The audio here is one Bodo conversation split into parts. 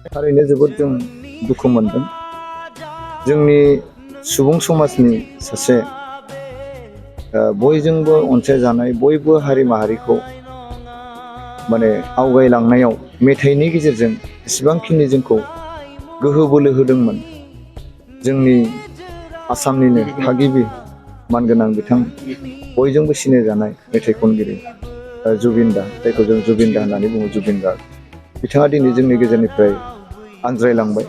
थारैनो जोबोद जों दुखु मोनदों। जोंनि सुबुं समाजनि सासे बयजोंबो अनसायजानाय बयबो हारि माहारिखौ माने आवगायलांनायाव मेथाइनि गेजेरजों एसेबांखिनि जोंखौ गोहो बोलो होदोंमोन। जोंनि आसामनिनो थागिबि मानगोनां बिथां बयजोंबो सिनायजानाय मेथाइ खनगिरि जुबिन दा, जायखौ जों जुबिन दा होननानै बुङो, जुबिन गार्ग। बिथाङा दिनै जोंनि गेजेरनिफ्राय आनज्रायलांबाय।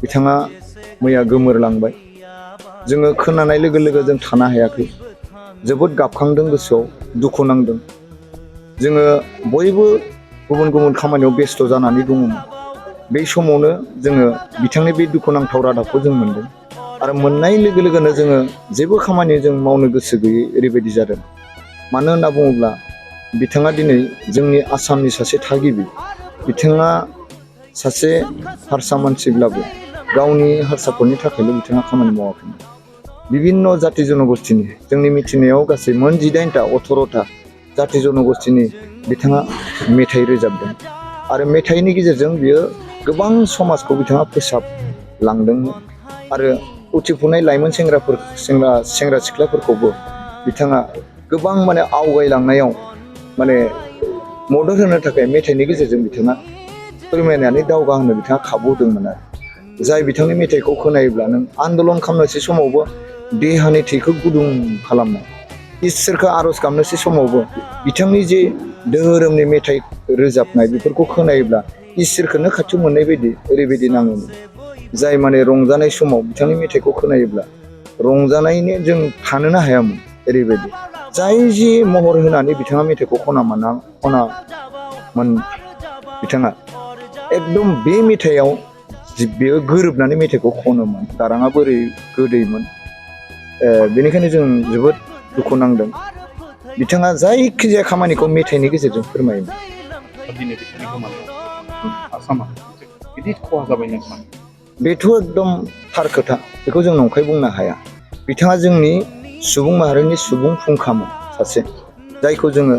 बिथाङा मैया गोमोरलांबाय। जोङो खोनानाय लोगो लोगो जों थानो हायाखै। जोबोद गाबखांदों, गोसोआव दुखु नांदों। जोङो बयबो गुबुन गुबुन खामानियाव बेस्थ' जानानै दङमोन। बे समावनो जोङो बिथांनि बे दुखुनांथाव रादाबखौ जों मोनदों। आरो मोननाय लोगो लोगोनो जोङो जेबो खामानि जों मावनो गोसो गैयै ओरैबायदि जादों। मानो होनना बुङोब्ला बिथाङा दिनै जोंनि आसामनि सासे थागिबि। बिथाङा सासे हारसा मानसिब्लाबो गावनि हारसाफोरनि थाखायल' बिथाङा खामानि मावाखैमोन। बिभिन्न' जाति जन'गस्थिनि, जोंनि मिथिनायाव गासै मोन 18टा 18टा जाति जन'गस्थिनि बिथाङा मेथाइ रोजाबदों। आरो मेथाइनि गेजेरजों बियो गोबां समाजखौ बिथाङा फोसाबलांदोंमोन। आरो उथिफुनाय लाइमोन सेंग्रा सिख्लाफोरखौबो बिथाङा गोबां माने आवगायलांनायाव माने मदद होनो थाखाय मेथाइनि गेजेरजों बिथाङा फोरमायनानै दावगाहोनो बिथाङा खाबु होदोंमोन। आरो जाय बिथांनि मेथाइखौ खोनायोब्ला नों आन्दलन खालामनोसै समावबो देहानि थैखौ गुदुं खालामनाय, इसोरखौ आर'ज गाबनोसै समावबो बिथांनि जे धोरोमनि मेथाइ रोजाबनाय बेफोरखौ खोनायोब्ला इसोरखौनो खाथियाव मोननाय बायदि ओरैबायदि नाङोमोन। जाय माने रंजानाय समाव बिथांनि मेथाइखौ खोनायोब्ला रंजानायनि जों थानोनो हायामोन, ओरैबायदि। जाय जि महर होनानै बिथाङा मेथाइखौ खनामोन बिथाङा एकदम बे मेथाइआव बेयो गोरोबनानै मेथाइखौ खनोमोन। गाराङा बोरै गोदैमोन। बेनिखायनो जों जोबोद दुखु नांदों। बिथाङा जायखिजाया खामानिखौ मेथाइनि गेजेरजों फोरमायोमोन। दिनै बिथांनि गोमानायाव आसामा गिदिर खहा जाबाय नामा? बेथ' एकदम थार खोथा। बेखौ जों नंखाय बुंनो हाया। बिथाङा जोंनि सुबुं माहारिनि सुबुं फुंखामोन सासे, जायखौ जोङो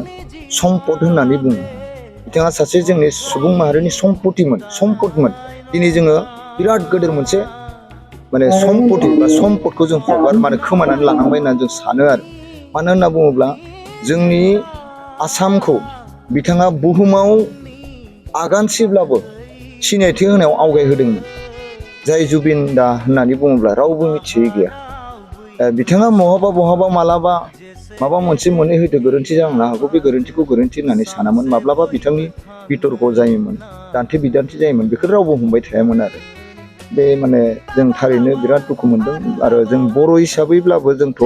सम्पद होननानै बुङो। बिथाङा सासे जोंनि सुबुं माहारिनि सम्पदमोन। दिनै जोङो बिराद गोदोर मोनसे माने सम्पदखौ जों खोमानानै लानांबाय होननानै जों सानो। आरो मानो होनना बुङोब्ला जोंनि आसामखौ बिथाङा बुहुमाव आगानसेब्लाबो सिनायथि होनायाव आवगायहोदोंमोन। जाय जुबिन दा होननानै बुङोब्ला रावबो मिथियै गैया। बिथाङा बहाबा मालाबा माबा मोनसे मोननै हयथ' गोरोन्थि जानो हागौ। बे गोरोन्थिखौ गोरोन्थि होननानै सानामोन। माब्लाबा बिथांनि बितर्क जायोमोन, दान्थे बिदान्थे जायोमोन, बेखौ रावबो हमबाय थायामोन। आरो बे माने जों थारैनो बिराद दुखु मोनदों। आरो जों बर' हिसाबैब्लाबो जोंथ'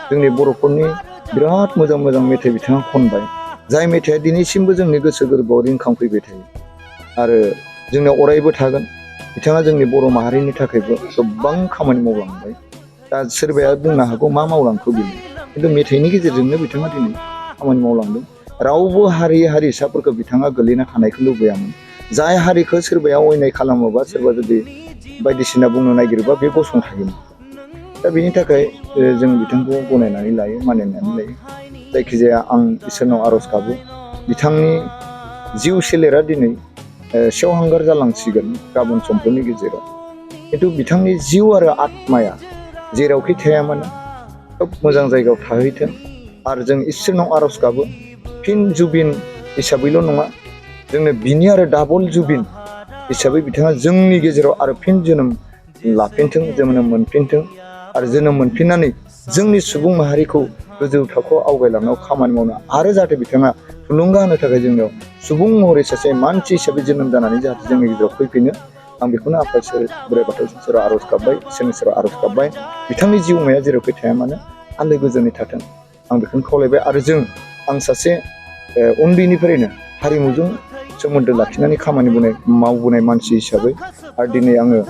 जोंनि बर'फोरनि बिराद मोजां मोजां मेथाइ बिथाङा खनबाय। जाय मेथाइआ दिनैसिमबो जोंनि गोसो गोरबोआव रिंखांफैबाय थायो आरो जोंनियाव अरायबो थागोन। बिथाङा जोंनि बर' माहारिनि थाखायबो गोबां खामानि मावलांबाय। दा सोरबाया बुंनो हागौ मा मावलांखो बिनो, खिन्थु मेथाइनि गेजेरजोंनो बिथाङा दिनै खामानि मावलांदों। रावबो हारिसाफोरखौ बिथाङा गोलैना थानायखौ लुबैयामोन। जाय हारिखौ सोरबाया अयनाय खालामोबा, सोरबा जुदि बायदिसिना बुंनो नागिरोबा बे गसंथायोमोन। दा बेनि थाखाय जों बिथांखौ गनायनानै लायो, मानिनानै लायो। जायखिजाया आं इसोरनाव आर'ज गाबो, बिथांनि जिउ सोलेरा दिनै सेवहांगार जालांसिगोन गाबोन समफोरनि गेजेराव। खिन्थु बिथांनि जिउ आरो आत्माया जेरावखि थाया मानो खोब मोजां जायगायाव थाहैथों। आरो जों इसोरनाव आर'ज गाबो, फिन जुबिन हिसाबैल' नङा, जोंनो बिनि आरो डाबल जुबिन हिसाबै बिथाङा जोंनि गेजेराव आरो फिन जोनोम लाफिनथों, जोनोम मोनफिनथों। आरो जोनोम मोनफिननानै जोंनि सुबुं माहारिखौ गोजौ थाखोआव आवगायलांनायाव खामानि मावनो आरो जाहाथे बिथाङा थुलुंगा होनो थाखाय जोंनियाव सुबुं महरै सासे मानसि हिसाबै जोनोम जानानै जाहाथे जोंनि गेजेराव फैफिनो। आं बेखौनो आफा बोराइ बाथौ सेराव आर'ज गाबबाय, इसोरनि सेराव आर'ज गाबबाय। बिथांनि जिउमाया जेरावखि थाया मानो आलो गोजोनै थाथों, आं बेखौनो खावलायबाय। आरो आं सासे उन्दैनिफ्रायनो हारिमुजों सोमोन्दो लाखिनानै खामानि मावबोनाय मानसि हिसाबै आरो दिनै आङो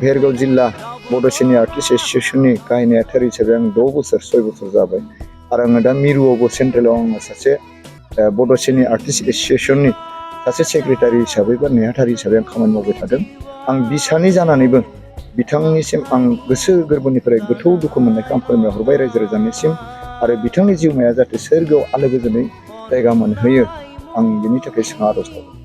भेरगाव जिल्ला बड'सेनि आर्टिस्ट एस'सियेसननि गाहाय नेहाथारि हिसाबै आं 6 बोसोर जाबाय। आरो आङो दा मिरुआवबो सेन्ट्रेलाव आङो सासे बड'सेनि आर्टिस्ट एस'सियेसननि सासे सेक्रेटारि हिसाबै बा नेहाथारि हिसाबै आं खामानि मावबाय थादों। आं बिसानि जानानैबो बिथांनिसिम आं गोसो गोरबोनिफ्राय गोथौ दुखु मोननायखौ आं फोरमायहरबाय रायजो राजानिसिम। आरो बिथांनि जिउमाया जाहाथे सोरगोआव आलो गोजोनै जायगा मोनहैयो, आं बिनि थाखाय आर'ज गाबो।